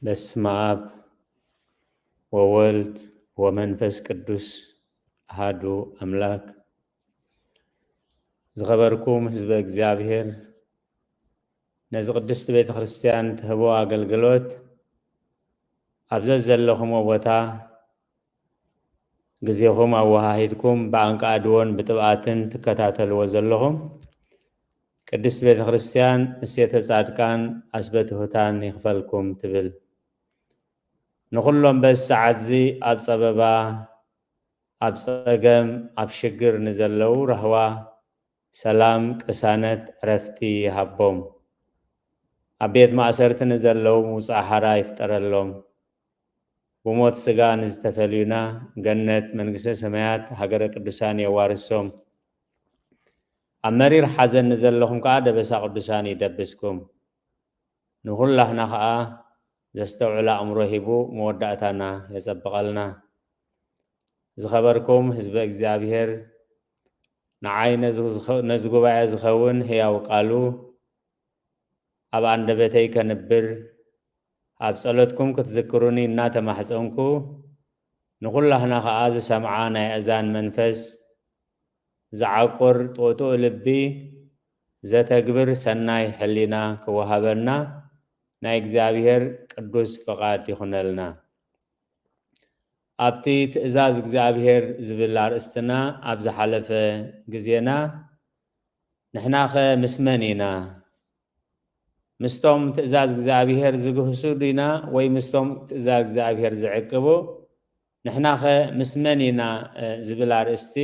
በስመ አብ ወወልድ ወመንፈስ ቅዱስ አሃዱ አምላክ። ዝኸበርኩም ህዝበ እግዚኣብሔር፣ ነዚ ቅድስቲ ቤተ ክርስቲያን ትህቦ ኣገልግሎት ኣብ ዘዘለኹምዎ ቦታ ግዜኹም ኣወሃሂድኩም ብኣንቃዕድዎን ብጥብኣትን ትከታተልዎ ዘለኹም ቅድስቲ ቤተ ክርስቲያን እሴተ ጻድቃን ኣስበ ትሑታን ይኽፈልኩም ትብል። ንኹሎም በዚ ሰዓት እዚ ኣብ ጸበባ፣ ኣብ ጸገም፣ ኣብ ሽግር ንዘለዉ ራህዋ፣ ሰላም፣ ቅሳነት፣ ዕረፍቲ ይሃቦም። ኣብ ቤት ማእሰርቲ ንዘለዉ ምውጻእ ሓራ ይፍጠረሎም። ብሞት ስጋ ንዝተፈልዩና ገነት መንግስተ ሰማያት ሃገረ ቅዱሳን የዋርሶም። ኣብ መሪር ሓዘን ንዘለኹም ከኣ ደበሳ ቅዱሳን ይደብስኩም። ንኹላህና ከኣ ዘስተውዕል ኣእምሮ ሂቡ መወዳእታና የጸብቐልና። ዝኸበርኩም ህዝበ እግዚኣብሔር፣ ንዓይ ነዚ ዝኸ-፣ ነዚ ጉባኤ ዝኸውን ህያው ቃሉ ኣብ ኣንደበተይ ከንብር፣ ኣብ ጸሎትኩም ክትዝክሩኒ እናተማሕጸንኩ፣ ንኹላህና ኸኣ ዝሰምዓ ናይ ኣእዛን መንፈስ፣ ዝዓቁር ጥኡጥኡ ልቢ፣ ዘተግብር ሰናይ ሕሊና ክወሃበና ናይ እግዚኣብሔር ቅዱስ ፍቓድ ይኹነልና። ኣብቲ ትእዛዝ እግዚኣብሔር ዝብል ኣርእስትና ኣብ ዝሓለፈ ግዜና፣ ንሕናኸ ምስ መን ኢና? ምስቶም ትእዛዝ እግዚኣብሔር ዝግህሱ ዲና ወይ ምስቶም ትእዛዝ እግዚኣብሔር ዝዕቅቡ? ንሕናኸ ምስ መን ኢና፣ እ፣ ዝብል ኣርእስቲ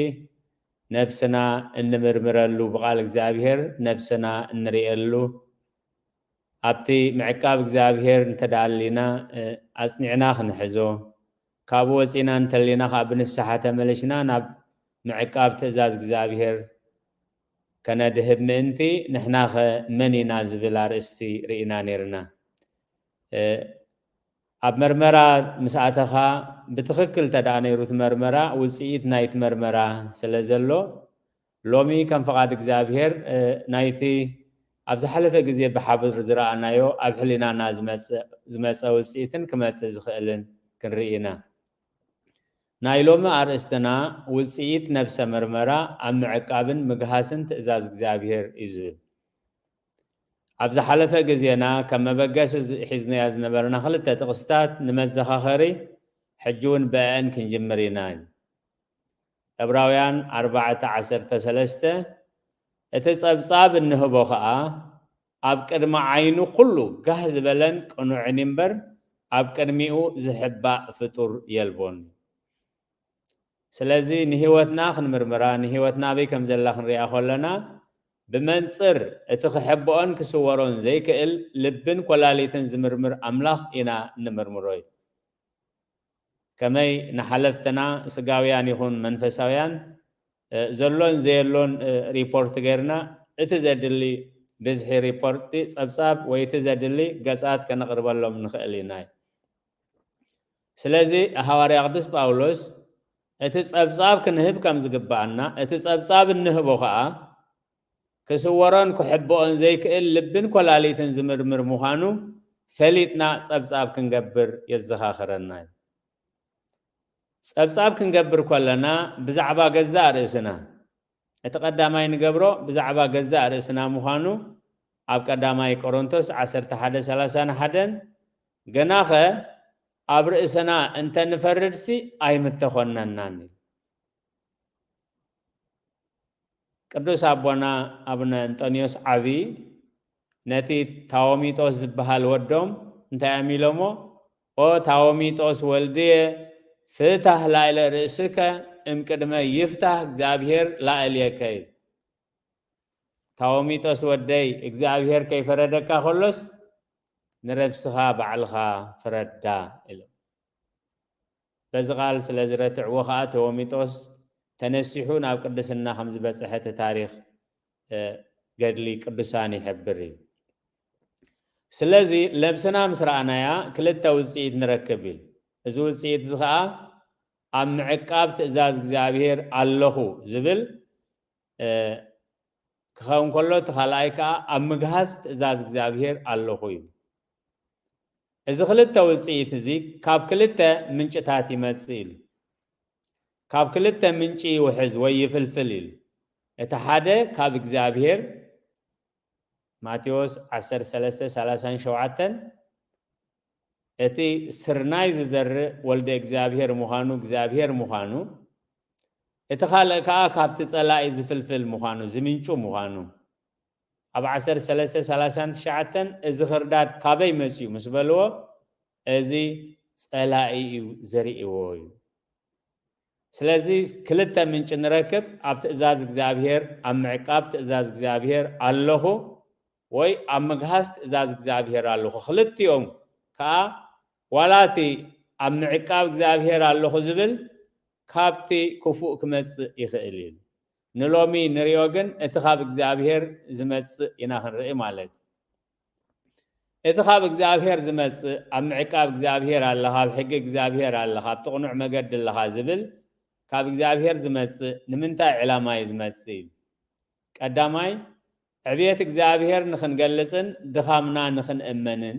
ነብስና እንምርምረሉ፣ ብቓል እግዚኣብሔር ነብስና እንርእየሉ፣ ኣብቲ ምዕቃብ እግዚኣብሔር እንተደኣሊና፣ እ፣ ኣጽኒዕና ክንሕዞ፣ ካብኡ ወጺና እንተሊና ከኣ ብንስሓ ተመሊሽና ናብ ምዕቃብ ትእዛዝ እግዚኣብሔር ከነድህብ ምእንቲ፣ ንሕናኸ መን ኢና ዝብል ኣርእስቲ ርኢና ነይርና። እ፣ ኣብ መርመራ ምስ ኣተኻ፣ ብትኽክል እንተ ደኣ ነይሩ እቲ መርመራ፣ ውጽኢት ናይቲ መርመራ ስለ ዘሎ፣ ሎሚ ከም ፍቓድ እግዚኣብሔር፣ እ፣ ናይቲ ኣብ ዝሓለፈ ግዜ ብሓብር ዝረኣናዮ ኣብ ሕሊናና ዝመጽእ፣ ዝመጸ ውጽኢትን ክመጽእ ዝኽእልን ክንርኢ ኢና። ናይ ሎሚ ኣርእስትና ውጽኢት ነብሰ መርመራ ኣብ ምዕቃብን ምግሃስን ትእዛዝ እግዚኣብሔር እዩ ዝብል። ኣብ ዝሓለፈ ግዜና ከም መበገሲ ዝ-፣ ሒዝናያ ዝነበርና ክልተ ጥቕስታት ንመዘኻኸሪ ሕጂ እውን ብአን ክንጅምር ኢና። ዕብራውያን ኣርባዕተ ዓሰርተ ሰለስተ፣ እቲ ጸብጻብ እንህቦ ኸኣ ኣብ ቅድሚ ዓይኑ ኩሉ ጋህ ዝበለን ቅኑዕን እምበር፣ ኣብ ቅድሚኡ ዝሕባእ ፍጡር የልቦን። ስለዚ ንህይወትና ክንምርምራ፣ ንህይወትና ኣበይ ከም ዘላ ክንሪኣ ከለና፣ ብመንጽር እቲ ክሕብኦን ክስወሮን ዘይክእል ልብን ኮላሊትን ዝምርምር ኣምላኽ ኢና እንምርምሮ እዩ። ከመይ ንሓለፍትና ስጋውያን ይኹን መንፈሳውያን፣ እ፣ ዘሎን ዘየሎን፣ እ፣ ሪፖርት ጌርና፣ እቲ ዘድሊ ብዝሒ ሪፖርት፣ ጸብጻብ ወይ እቲ ዘድሊ ገጻት ከነቕርበሎም ንኽእል ኢና። ስለዚ ሃዋርያ ቅዱስ ጳውሎስ እቲ ጸብጻብ ክንህብ ከም ዝግብኣና፣ እቲ ጸብጻብ እንህቦ ኸኣ ክስወሮን ክሕብኦን ዘይክእል ልብን ኮላሊትን ዝምርምር ምዃኑ ፈሊጥና ጸብጻብ ክንገብር የዘኻኽረና እዩ። ጸብጻብ ክንገብር ከለና ብዛዕባ ገዛእ ርእስና፣ እቲ ቀዳማይ ንገብሮ ብዛዕባ ገዛእ ርእስና ምዃኑ ኣብ ቀዳማይ ቆሮንቶስ ዓሰርተ ሓደ ሰላሳ ሓደን፣ "ገናኸ ኣብ ርእስና እንተ ንፈርድሲ ኣይምተኾነናን" ኢሉ። ቅዱስ ኣቦና ኣቡነ እንጠንዮስ ዓቢ ነቲ ታዎሚጦስ ዝበሃል ወዶም እንታይ እዮም ኢሎሞ? "ኦ ታዎሚጦስ ወልድየ፣ ፍታህ ላዕለ ርእስከ እምቅድመ ይፍታህ እግዚኣብሔር ላዕሌከ" እዩ። ታዎሚጦስ ወደይ፣ እግዚኣብሔር ከይፈረደካ ከሎስ ንነብስኻ ባዕልኻ ፍረዳ ኢሎም። በዚ ቃል ስለ ዝረትዕዎ ኸኣ ተወሚጦስ ተነሲሑ ናብ ቅድስና ከም ዝበጽሐ እቲ ታሪኽ፣ እ፣ ገድሊ ቅዱሳን ይሕብር እዩ። ስለዚ ነብስና ምስ ረኣናያ ክልተ ውጽኢት ንረክብ እዩ። እዚ ውጽኢት እዚ ኸኣ ኣብ ምዕቃብ ትእዛዝ እግዚኣብሔር ኣለኹ ዝብል፣ እ፣ ክኸውን ከሎ፣ እቲ ካልኣይ ከኣ ኣብ ምግሃስ ትእዛዝ እግዚኣብሔር ኣለኹ እዩ። እዚ ክልተ ውፅኢት እዚ ካብ ክልተ ምንጭታት ይመጽእ ኢሉ። ካብ ክልተ ምንጪ ይውሕዝ ወይ ይፍልፍል ኢሉ። እቲ ሓደ ካብ እግዚኣብሔር፣ ማቴዎስ ዓሰርተ ሰለስተ ሰላሳን ሸውዓተን፣ እቲ ስርናይ ዝዘርእ ወልደ እግዚኣብሔር ምዃኑ፣ እግዚኣብሔር ምዃኑ፣ እቲ ካልእ ከኣ ካብቲ ጸላኢ ዝፍልፍል ምዃኑ፣ ዝምንጩ ምዃኑ። ኣብ ዓሰርተ ሰለስተ ሰላሳን ትሽዓተን፣ እዚ ኽርዳድ ካበይ መጽዩ ምስ በልዎ፣ እዚ ጸላኢ እዩ ዘርእዎ እዩ። ስለዚ ክልተ ምንጪ ንረክብ፣ ኣብ ትእዛዝ እግዚኣብሔር፣ ኣብ ምዕቃብ ትእዛዝ እግዚኣብሔር ኣለኹ ወይ ኣብ ምግሃስ ትእዛዝ እግዚኣብሔር ኣለኹ። ክልቲኦም ከኣ ዋላ እቲ ኣብ ምዕቃብ እግዚኣብሔር ኣለኹ ዝብል ካብቲ ክፉእ ክመጽእ ይኽእል እዩ። ንሎሚ ንሪኦ ግን እቲ ካብ እግዚኣብሔር ዝመጽእ ኢና ክንርኢ ማለት እዩ። እቲ ካብ እግዚኣብሔር ዝመጽእ፣ ኣብ ምዕቃብ እግዚኣብሔር ኣለኻ፣ ኣብ ሕጊ እግዚኣብሔር ኣለኻ፣ ኣብ ጥቕኑዕ መገዲ ኣለኻ ዝብል ካብ እግዚኣብሔር ዝመጽእ ንምንታይ ዕላማ እዩ ዝመጽእ? ቀዳማይ፣ ዕብየት እግዚኣብሔር ንኽንገልጽን ድኻምና ንኽንእመንን።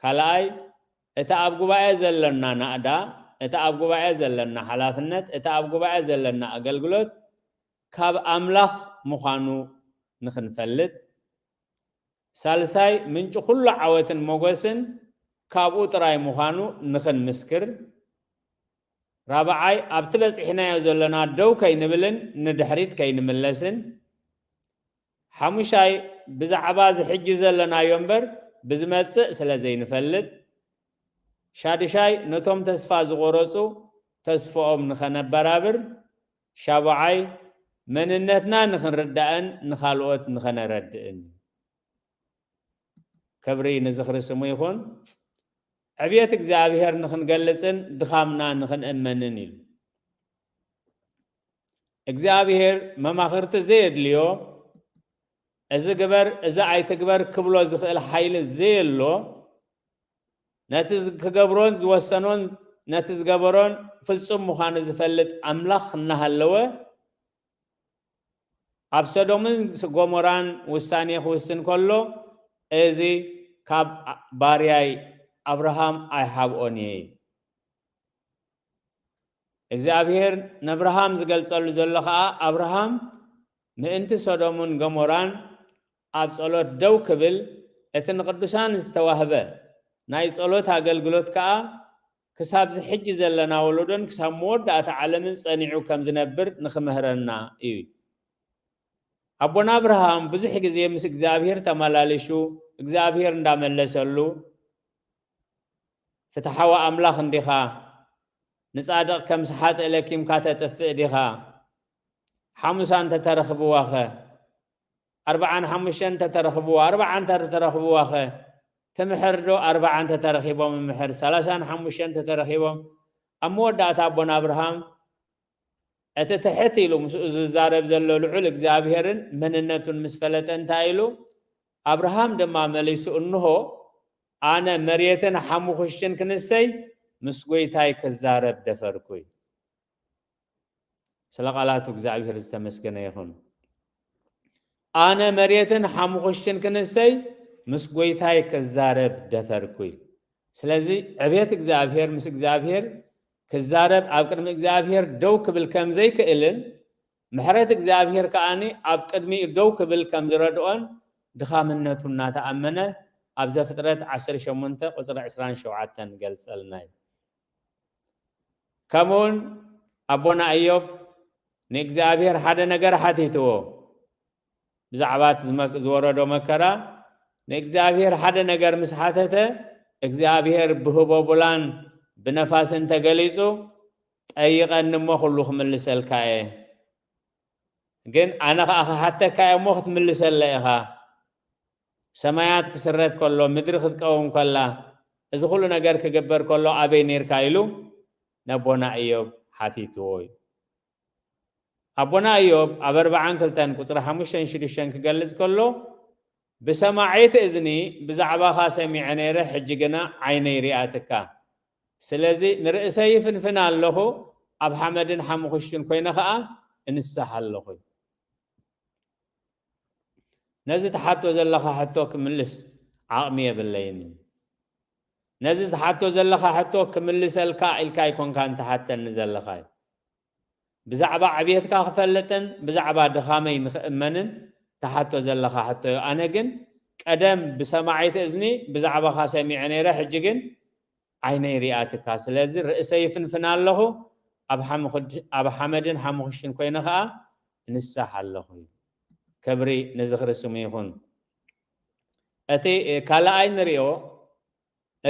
ካልኣይ፣ እቲ ኣብ ጉባኤ ዘለና ናእዳ፣ እቲ ኣብ ጉባኤ ዘለና ሓላፍነት፣ እቲ ኣብ ጉባኤ ዘለና ኣገልግሎት ካብ ኣምላኽ ምዃኑ ንኽንፈልጥ። ሳልሳይ፣ ምንጪ ኩሉ ዓወትን ሞገስን ካብኡ ጥራይ ምዃኑ ንኽንምስክር። ራብዓይ፣ ኣብቲ በጺሕናዮ ዘለና ደው ከይንብልን ንድሕሪት ከይንምለስን። ሓሙሻይ፣ ብዛዕባ እዚ ሕጂ ዘለናዮ እምበር ብዝመጽእ ስለ ዘይንፈልጥ። ሻድሻይ፣ ነቶም ተስፋ ዝቖረጹ ተስፍኦም ንኸነበራብር። ሻብዓይ፣ መንነትና ንኽንርዳእን ንኻልኦት ንኸነረድእን። ክብሪ ንዝኽሪ ስሙ ይኹን። ዕብየት እግዚኣብሔር ንኽንገልጽን ድኻምና ንኽንእመንን ኢሉ። እግዚኣብሔር መማኽርቲ ዘየድልዮ፣ እዚ ግበር፣ እዚ ኣይትግበር ክብሎ ዝኽእል ሓይሊ ዘየሎ፣ ነቲ ዝ-፣ ክገብሮን ዝወሰኖን ነቲ ዝገበሮን ፍጹም ምዃኑ ዝፈልጥ ኣምላኽ እናሃለወ፣ ኣብ ሰዶምን ጎሞራን ውሳኔ ክውስን ከሎ፣ እዚ ካብ ባርያይ ኣብርሃም ኣይሓብኦን እየ። እግዚኣብሔር ነብርሃም ዝገልጸሉ ዘሎ ኸኣ፣ ኣብርሃም ምእንቲ ሰዶምን ገሞራን ኣብ ጸሎት ደው ክብል፣ እቲ ንቅዱሳን ዝተዋህበ ናይ ጸሎት ኣገልግሎት ከኣ ክሳብ ዝሕጂ ዘለና ወለዶን ክሳብ መወዳእታ ዓለምን ጸኒዑ ከም ዝነብር ንኽምህረና እዩ። ኣቦና ኣብርሃም ብዙሕ ግዜ ምስ እግዚኣብሔር ተመላሊሹ፣ እግዚኣብሔር እንዳመለሰሉ፣ "ፍትሓዊ ኣምላኽ እንዲኻ፣ ንጻድቕ ከምሲ ሓጥእ ለኪምካ ተጥፍእ ዲኻ? ሓሙሳ እንተተረኽብዋኸ? ኣርብዓን ሓሙሽተን እንተተረኽብዋ፣ ኣርብዓ እንተተረኽብዋኸ? ትምሕር ዶ? ኣርብዓ እንተተረኺቦም ምሕር፣ ሰላሳን ሓሙሽተን እንተተረኺቦም?" ኣብ መወዳእታ ኣቦና ኣብርሃም እቲ ትሕት ኢሉ ምስኡ ዝዛረብ ዘሎ ልዑል እግዚኣብሔርን መንነቱን ምስ ፈለጠ እንታይ ኢሉ? ኣብርሃም ድማ መሊሱ፣ "እንሆ፣ ኣነ መሬትን ሓሙኽሽትን ክንሰይ ምስ ጐይታይ ክዛረብ ደፈርኩ" እዩ። ስለ ቃላቱ እግዚኣብሔር ዝተመስገነ ይኹን። "ኣነ መሬትን ሓሙኽሽትን ክንሰይ ምስ ጐይታይ ክዛረብ ደፈርኩ" እዩ። ስለዚ ዕብየት እግዚኣብሔር ምስ እግዚኣብሔር ክዛረብ፣ ኣብ ቅድሚ እግዚኣብሔር ደው ክብል ከም ዘይክእልን፣ ምሕረት እግዚኣብሔር ከኣኒ ኣብ ቅድሚኡ ደው ክብል ከም ዝረድኦን ድኻምነቱ እናተኣመነ ኣብ ዘፍጥረት ዓሰርተ ሸሞንተ ቁጽሪ ዕስራን ሸውዓተን ገልጸልና እዩ። ከምኡውን ኣቦና እዮብ ንእግዚኣብሔር ሓደ ነገር ሓቲትዎ። ብዛዕባ እቲ ዝመ-፣ ዝወረዶ መከራ ንእግዚኣብሔር ሓደ ነገር ምስ ሓተተ፣ እግዚኣብሔር ብህቦቡላን ብነፋስን ተገሊጹ፣ "ጠይቐኒ እሞ ኩሉ ክምልሰልካ እየ። ግን ኣነ ኸኣ ክሓተካ እየ እሞ ክትምልሰለይ ኢኻ። ሰማያት ክስረት ከሎ፣ ምድሪ ክትቀውም ከላ፣ እዚ ኩሉ ነገር ክግበር ከሎ ኣበይ ኔርካ?" ኢሉ ነቦና እዮብ ሓቲትዎ እዩ። ኣቦና እዮብ ኣብ ኣርብዓን ክልተን ቁጽሪ ሓሙሽተን ሽዱሽተን ክገልጽ ከሎ፣ "ብሰማዒት እዝኒ ብዛዕባኻ ሰሚዐ ነይረ፣ ሕጂ ግና ዓይነይ ሪኣትካ። ስለዚ ንርእሰይ ይፍንፍን ኣለኹ፣ ኣብ ሓመድን ሓሙኽሽትን ኮይነ ኸኣ እንሳሕ ኣለኹ" እዩ። ነዚ ትሓቶ ዘለኻ ሕቶ ክምልስ ዓቕሚ የብለይን። ነዚ ትሓቶ ዘለኻ ሕቶ ክምልሰልካ ኢልካ ኣይኮንካን ትሓተኒ ዘለኻ። ብዛዕባ ዕብየትካ ክፈልጥን ብዛዕባ ድኻመይ ንኽእመንን ትሓቶ ዘለኻ ሕቶ እዩ። ኣነ ግን ቀደም ብሰማዒት እዝኒ ብዛዕባኻ ሰሚዐ ነይረ፣ ሕጂ ግን ዓይነይ ሪኣትካ። ስለዚ ርእሰይ ይፍንፍን ኣለኹ። ኣብ ሓምኹድ-፣ ኣብ ሓመድን ሓሙኽሽን ኮይነ ኸኣ እንሳሕ ኣለኹ። ክብሪ ንዝኽሪ ስሙ ይኹን። እቲ ካልኣይ ንሪኦ፣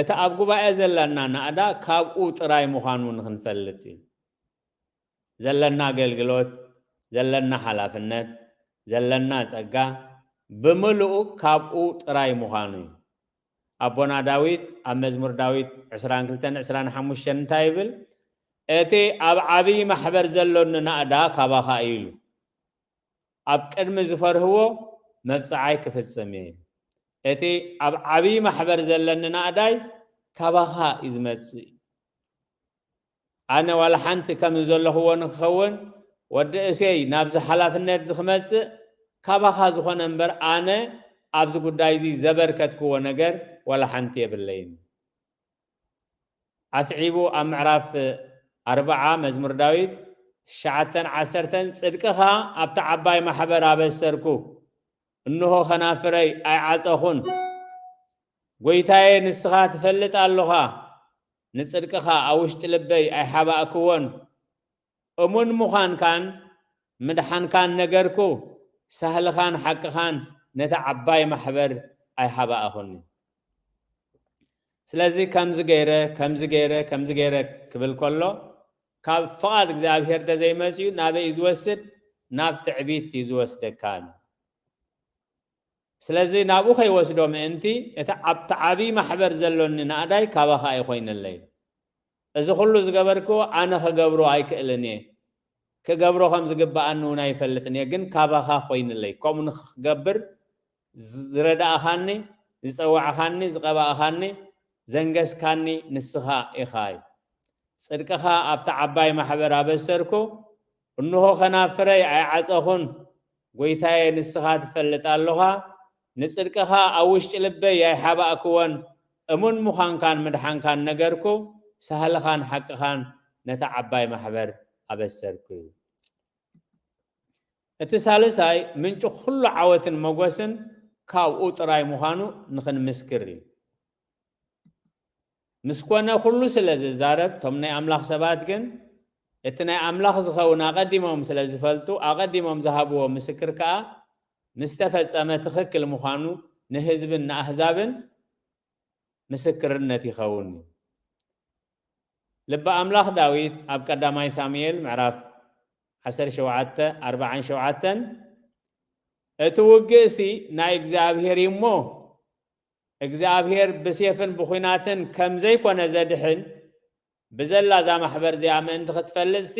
እቲ ኣብ ጉባኤ ዘለና ናእዳ ካብኡ ጥራይ ምዃኑ ንኽንፈልጥ እዩ። ዘለና ኣገልግሎት፣ ዘለና ሓላፍነት፣ ዘለና ጸጋ ብምልኡ ካብኡ ጥራይ ምዃኑ እዩ። ኣቦና ዳዊት ኣብ መዝሙር ዳዊት ዕስራን ክልተን ዕስራን ሓሙሽተን እንታይ ይብል? "እቲ ኣብ ዓብዪ ማሕበር ዘሎኒ ናእዳ ካባኻ እዩ" ኢሉ። "ኣብ ቅድሚ ዝፈርህዎ መብጽዓይ ክፍጽም እየ" ኢሉ። እቲ ኣብ ዓብዪ ማሕበር ዘለኒ ናእዳይ ካባኻ እዩ ዝመጽእ። ኣነ ዋላ ሓንቲ ከምዚ ዘለኽዎ ንክኸውን፣ ወዲ እሴይ ናብዚ ሓላፍነት እዚ ክመጽእ ካባኻ ዝኾነ እምበር፣ ኣነ ኣብዚ ጉዳይ እዚ ዘበርከትክዎ ነገር ዋላ ሓንቲ የብለይን። ኣስዒቡ ኣብ ምዕራፍ ኣርብዓ መዝሙር ዳዊት ትሽዓተን ዓሰርተን፣ "ጽድቅኻ ኣብቲ ዓባይ ማሕበር ኣበሰርኩ፣ እንሆ ኸናፍረይ ኣይዓጸኹን። ጎይታየ፣ ንስኻ ትፈልጥ ኣሎኻ፣ ንጽድቅኻ ኣብ ውሽጢ ልበይ ኣይሓባእክዎን። እሙን ምዃንካን ምድሓንካን ነገርኩ፣ ሳህልኻን ሓቅኻን ነቲ ዓባይ ማሕበር ኣይሓባእኹኒ." ስለዚ ከምዚ ገይረ፣ ከምዚ ገይረ፣ ከምዚ ገይረ ክብል ከሎ፣ ካብ ፍቓድ እግዚኣብሔር ተዘይመጽዩ ናበይ እዩ ዝወስድ? ናብ ትዕቢት እዩ ዝወስደካ። ስለዚ ናብኡ ከይወስዶ ምእንቲ፣ እቲ ኣብቲ ዓብዪ ማሕበር ዘሎኒ ናእዳይ ካባኻ ኣይኮይንለይ። እዚ ኩሉ ዝገበርክዎ ኣነ ክገብሮ ኣይክእልን እየ። ክገብሮ ከም ዝግብኣኒ እውን ኣይፈልጥን እየ፣ ግን ካባኻ ኮይንለይ። ከምኡ ንኽገብር ዝረዳእኻኒ፣ ዝጸዋዕኻኒ፣ ዝቐባእኻኒ፣ ዘንገስካኒ ንስኻ ኢኻ እዩ። ጽድቅኻ ኣብታ ዓባይ ማሕበር ኣበሰርኩ፣ እንሆ ኸናፍረይ ኣይዓጸኹን። ጎይታየ፣ ንስኻ ትፈልጥ ኣሎኻ፣ ንጽድቅኻ ኣብ ውሽጢ ልበይ ኣይሓባእክዎን። እሙን ምዃንካን ምድሓንካን ነገርኩ፣ ሳህልኻን ሓቅኻን ነታ ዓባይ ማሕበር ኣበሰርኩ። እቲ ሳልሳይ ምንጪ ኩሉ ዓወትን መጎስን ካብኡ ጥራይ ምዃኑ ንኽንምስክር እዩ። ምስ ኮነ ኩሉ ስለ ዝዛረብ፣ እቶም ናይ ኣምላኽ ሰባት ግን እቲ ናይ ኣምላኽ ዝኸውን ኣቐዲሞም ስለ ዝፈልጡ፣ ኣቐዲሞም ዝሃብዎ ምስክር ከኣ ምስ ተፈጸመ ትኽክል ምዃኑ ንህዝብን ንኣህዛብን ምስክርነት ይኸውን እዩ። ልበ ኣምላኽ ዳዊት ኣብ ቀዳማይ ሳሙኤል ምዕራፍ ዓሰርተ ሸውዓተ ኣርብዓን ሸውዓተን፣ "እቲ ውግእሲ ናይ እግዚኣብሔር እዩ እሞ፣ እግዚኣብሔር ብሴፍን ብኹናትን ከም ዘይኮነ ዘድሕን፣ ብዘላ እዛ ማሕበር እዚኣ ምእንቲ ክትፈልጥሲ፣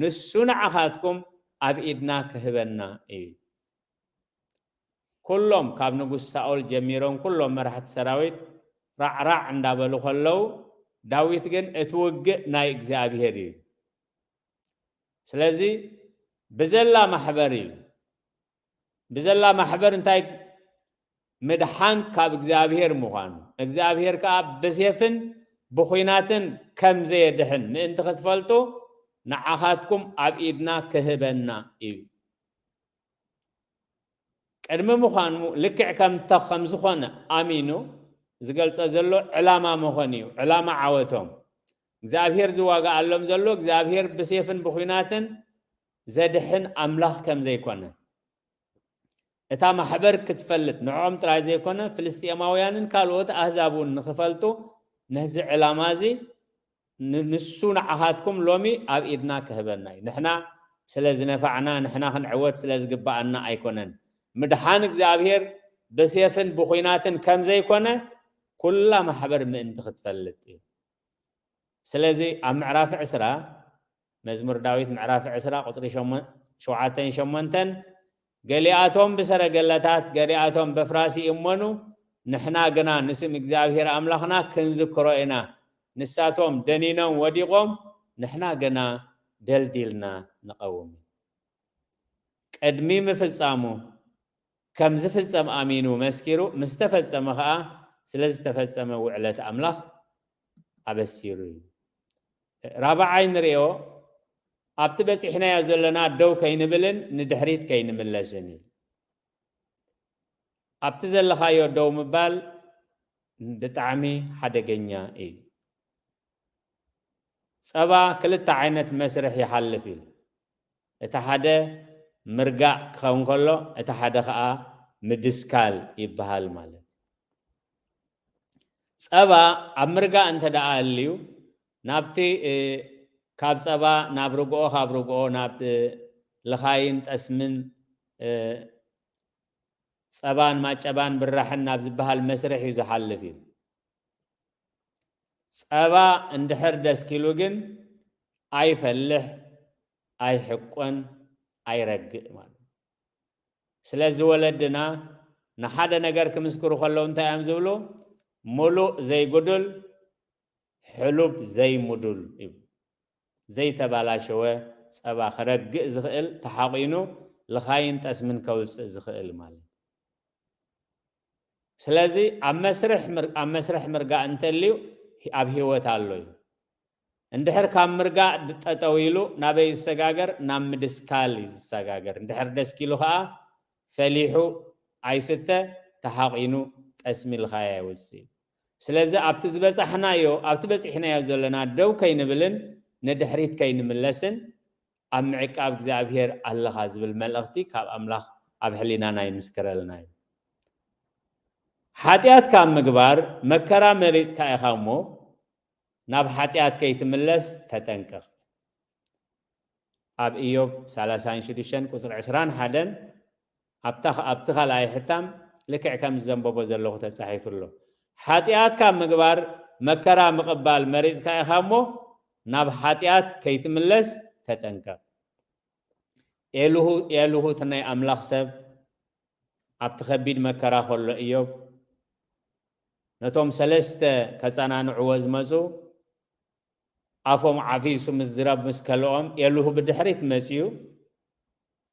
ንሱ ንዓኻትኩም ኣብ ኢድና ክህበና እዩ." ኩሎም ካብ ንጉስ ሳኦል ጀሚሮም ኩሎም መራሕቲ ሰራዊት ራዕራዕ እንዳበሉ ከለዉ፣ ዳዊት ግን እቲ ውግእ ናይ እግዚኣብሔር እዩ። ስለዚ ብዘላ ማሕበር እዩ። ብዘላ ማሕበር እንታይ? ምድሓን ካብ እግዚኣብሔር ምዃኑ፣ እግዚኣብሔር ከኣ ብሴፍን ብኹናትን ከም ዘየድሕን ምእንቲ ክትፈልጡ፣ ንዓኻትኩም ኣብ ኢድና ክህበና እዩ። ቅድሚ ምዃኑ ልክዕ ከምተ-፣ ከም ዝኾነ ኣሚኑ ዝገልጾ ዘሎ ዕላማ ምዃኑ እዩ። ዕላማ ዓወቶም። እግዚኣብሔር ዝዋጋኣሎም ዘሎ እግዚኣብሔር ብሴፍን ብኹናትን ዘድሕን ኣምላኽ ከም ዘይኮነ። እታ ማሕበር ክትፈልጥ፣ ንዕኦም ጥራይ ዘይኮነ፣ ፍልስጤማውያንን ካልኦት ኣህዛብ እውን ንኽፈልጡ፣ ነዚ ዕላማ እዚ ን-፣ ንሱ ንዓኻትኩም ሎሚ ኣብ ኢድና ክህበና እዩ። ንሕና ስለ ዝነፋዕና፣ ንሕና ክንዕወት ስለ ዝግብኣና ኣይኮነን። ምድሓን እግዚኣብሔር ብሴፍን ብኹናትን ከም ዘይኮነ፣ ኩላ ማሕበር ምእንቲ ክትፈልጥ እዩ። ስለዚ ኣብ ምዕራፍ ዕስራ፣ መዝሙር ዳዊት ምዕራፍ ዕስራ ቁጽሪ ሸሞን-፣ ሸውዓተን ሸሞንተን፣ "ገሊኣቶም ብሰረገላታት፣ ገሊኣቶም በፍራስ ይእመኑ፣ ንሕና ግና ንስም እግዚኣብሔር ኣምላኽና ክንዝክሮ ኢና። ንሳቶም ደኒኖም ወዲቖም፣ ንሕና ግና ደልዲልና ንቐውም።" ቅድሚ ምፍጻሙ፣ ከም ዝፍጸም ኣሚኑ መስኪሩ፣ ምስ ተፈጸመ ኸኣ፣ ስለ ዝተፈጸመ ውዕለት ኣምላኽ ኣበሲሩ እዩ። ራብዓይ ንርእዮ፣ ኣብቲ በጺሕናዮ ዘለና ደው ከይንብልን ንድሕሪት ከይንምለስን እዩ። ኣብቲ ዘለኻዮ ደው ምባል ብጣዕሚ ሓደገኛ እዩ። ጸባ ክልተ ዓይነት መስርሕ ይሓልፍ እዩ። እቲ ሓደ ምርጋእ ክኸውን ከሎ፣ እቲ ሓደ ኸኣ ምድስካል ይበሃል ማለት እዩ። ጸባ ኣብ ምርጋእ እንተ ደኣ ኣልዩ፣ ናብቲ፣ እ፣ ካብ ጸባ ናብ ርግኦ፣ ካብ ርግኦ ናብ፣ እ፣ ልኻይን ጠስምን፣ እ፣ ጸባን ማጨባን ብራሕን ናብ ዝበሃል መስርሕ እዩ ዝሓልፍ እዩ። ጸባ እንድሕር ደስኪሉ ግን ኣይፈልሕ፣ ኣይሕቆን፣ ኣይረግእ ማለት እዩ። ስለዚ ወለድና ንሓደ ነገር ክምስክሩ ከለዉ እንታይ እዮም ዝብሉ? "ምሉእ ዘይጉዱል፣ ሕሉብ ዘይሙዱል" ይብሉ። ዘይተባላሸወ ጸባ ክረግእ ዝኽእል፣ ተሓቒኑ ልኻይን ጠስምን ከውጽእ ዝኽእል ማለት እዩ። ስለዚ ኣብ መስርሕ ምር-፣ ኣብ መስርሕ ምርጋእ እንተልዩ ኣብ ህይወት ኣሎ እዩ። እንድሕር ካብ ምርጋእ ድ-፣ ጠጠው ኢሉ ናበይ ዝሰጋገር? ናብ ምድስካል እዩ ዝሰጋገር። እንድሕር ደስኪሉ ኸኣ ፈሊሑ ኣይስተ፣ ተሓቒኑ ጠስሚ ልኻያ የውጽእ። ስለዚ ኣብቲ ዝበጻሕናዮ፣ ኣብቲ በጺሕናዮ ዘለና ደው ከይንብልን ንድሕሪት ከይንምለስን ኣብ ምዕቃብ እግዚኣብሔር ኣለኻ ዝብል መልእኽቲ ካብ ኣምላኽ ኣብ ሕሊናና ይምስክረልና እዩ። ሓጢኣት ካብ ምግባር መከራ መሪጽካ ኢኻ እሞ፣ ናብ ሓጢኣት ከይትምለስ ተጠንቀቕ። ኣብ ኢዮብ ሰላሳን ሽዱሽተን ቁጽሪ ዕስራን ሓደን ኣብታ፣ ኣብቲ ካልኣይ ሕታም ልክዕ ከም ዘንበቦ ዘለኹ ተጻሒፉ ኣሎ። ሓጢኣት ካብ ምግባር መከራ ምቕባል መሪጽካ ኢኻ እሞ፣ ናብ ሓጢኣት ከይትምለስ ተጠንቀቕ። ኤልሁ፣ ኤልሁ እቲ ናይ ኣምላኽ ሰብ ኣብቲ ከቢድ መከራ ከሎ ኢዮብ ነቶም ሰለስተ ከጸናንዕዎ ዝመጹ ኣፎም ዓፊሱ ምስ ዝረብ ምስ ከልኦም ኤልሁ ብድሕሪት መጺኡ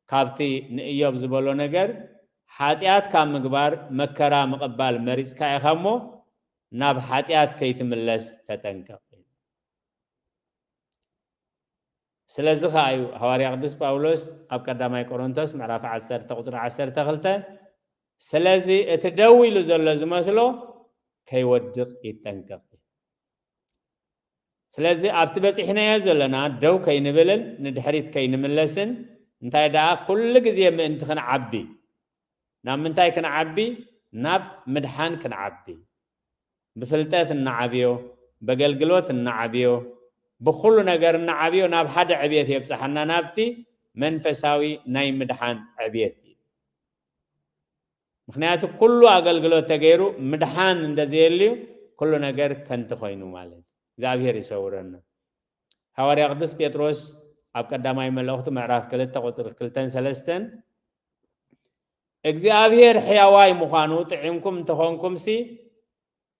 ካብቲ ንኢዮብ ዝበሎ ነገር፣ "ሓጢኣት ካብ ምግባር መከራ ምቕባል መሪጽካ ኢኻ እሞ፣ ናብ ሓጢኣት ከይትምለስ ተጠንቀቕ" ኢሉ። ስለዚ ኸኣ እዩ ሃዋርያ ቅዱስ ጳውሎስ ኣብ ቀዳማይ ቆሮንቶስ ምዕራፍ ዓሰርተ ቁጽሪ ዓሰርተ ክልተ፣ "ስለዚ እቲ ደው ኢሉ ዘሎ ዝመስሎ ከይወድቕ ይጠንቀቕ" እዩ። ስለዚ ኣብቲ በጺሕናዮ ዘለና ደው ከይንብልን ንድሕሪት ከይንምለስን፣ እንታይ ደኣ ኩሉ ግዜ ምእንቲ ክንዓቢ። ናብ ምንታይ ክንዓቢ? ናብ ምድሓን ክንዓቢ። ብፍልጠት እናዓብዮ፣ በገልግሎት እናዓብዮ፣ ብኹሉ ነገር እናዓብዮ ናብ ሓደ ዕብየት የብጽሓና፣ ናብቲ መንፈሳዊ ናይ ምድሓን ዕብየት እዩ። ምኽንያቱ ኩሉ ኣገልግሎት ተገይሩ ምድሓን እንደዘየልዩ ኩሉ ነገር ከንቲ ኮይኑ ማለት እዩ። እግዚኣብሔር ይሰውረና። ሃዋርያ ቅዱስ ጴጥሮስ ኣብ ቀዳማይ መልእኽቱ ምዕራፍ ክልተ ቁጽሪ ክልተን ሰለስተን፣ "እግዚኣብሔር ሕያዋይ ምዃኑ ጥዒምኩም እንተኾንኩምሲ፣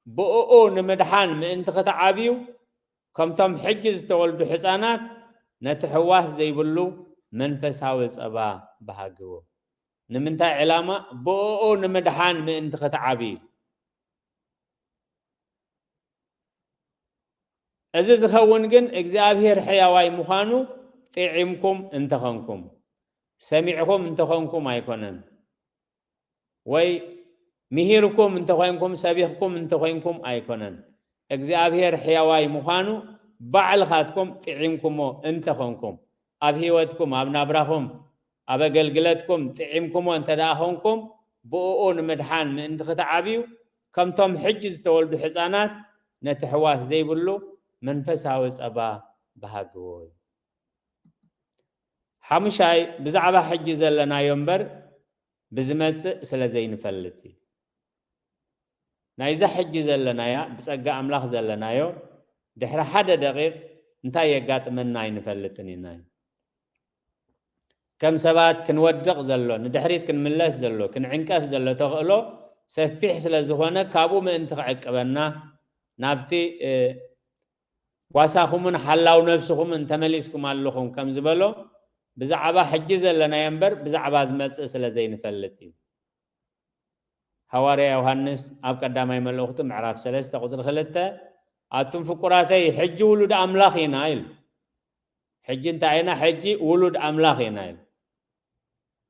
ብእኡ ንምድሓን ምእንቲ ክትዓብዩ፣ ከምቶም ሕጂ ዝተወልዱ ሕፃናት ነቲ ሕዋስ ዘይብሉ መንፈሳዊ ጸባ በሃግዎ።" ንምንታይ ዕላማ? ብእኡ ንምድሓን ምእንቲ ክትዓብዩ። እዚ ዝኸውን ግን እግዚኣብሔር ሕያዋይ ምዃኑ ጥዒምኩም እንተኾንኩም፣ ሰሚዕኹም እንተኾንኩም ኣይኮነን፣ ወይ ምሂርኩም እንተኾይንኩም፣ ሰቢኽኩም እንተኾይንኩም ኣይኮነን። እግዚኣብሔር ሕያዋይ ምዃኑ ባዕልኻትኩም ጥዒምኩሞ እንተኾንኩም፣ ኣብ ህይወትኩም፣ ኣብ ናብራኹም፣ ኣብ ኣገልግለትኩም ጥዒምኩሞ እንተ ደኣ ኾንኩም፣ ብእኡ ንምድሓን ምእንቲ ክትዓብዩ፣ ከምቶም ሕጂ ዝተወልዱ ሕፃናት ነቲ ሕዋስ ዘይብሉ መንፈሳዊ ጸባ በሃግዎ እዩ። ሓሙሻይ፣ ብዛዕባ ሕጂ ዘለናዮ እምበር ብዝመጽእ ስለ ዘይንፈልጥ እዩ። ናይዛ ሕጂ ዘለናያ፣ ብጸጋ ኣምላኽ ዘለናዮ፣ ድሕሪ ሓደ ደቂቕ እንታይ የጋጥመና ኣይንፈልጥን ኢና። ከም ሰባት ክንወድቕ ዘሎ፣ ንድሕሪት ክንምለስ ዘሎ፣ ክንዕንቀፍ ዘሎ ተኽእሎ ሰፊሕ ስለ ዝኾነ፣ ካብኡ ምእንቲ ክዕቅበና፣ ናብቲ፣ እ፣ ጓሳኹምን ሓላው ነብስኹምን ተመሊስኩም ኣለኹም ከም ዝበሎ፣ ብዛዕባ ሕጂ ዘለናዮ እምበር ብዛዕባ ዝመጽእ ስለ ዘይንፈልጥ እዩ። ሃዋርያ ዮሃንስ ኣብ ቀዳማይ መልእኽቱ ምዕራፍ ሰለስተ ቁጽሪ ክልተ፣ ኣቱም ፍቁራተይ፣ ሕጂ ውሉድ ኣምላኽ ኢና ኢሉ። ሕጂ እንታይ ኢና? ሕጂ ውሉድ ኣምላኽ ኢና ኢሉ።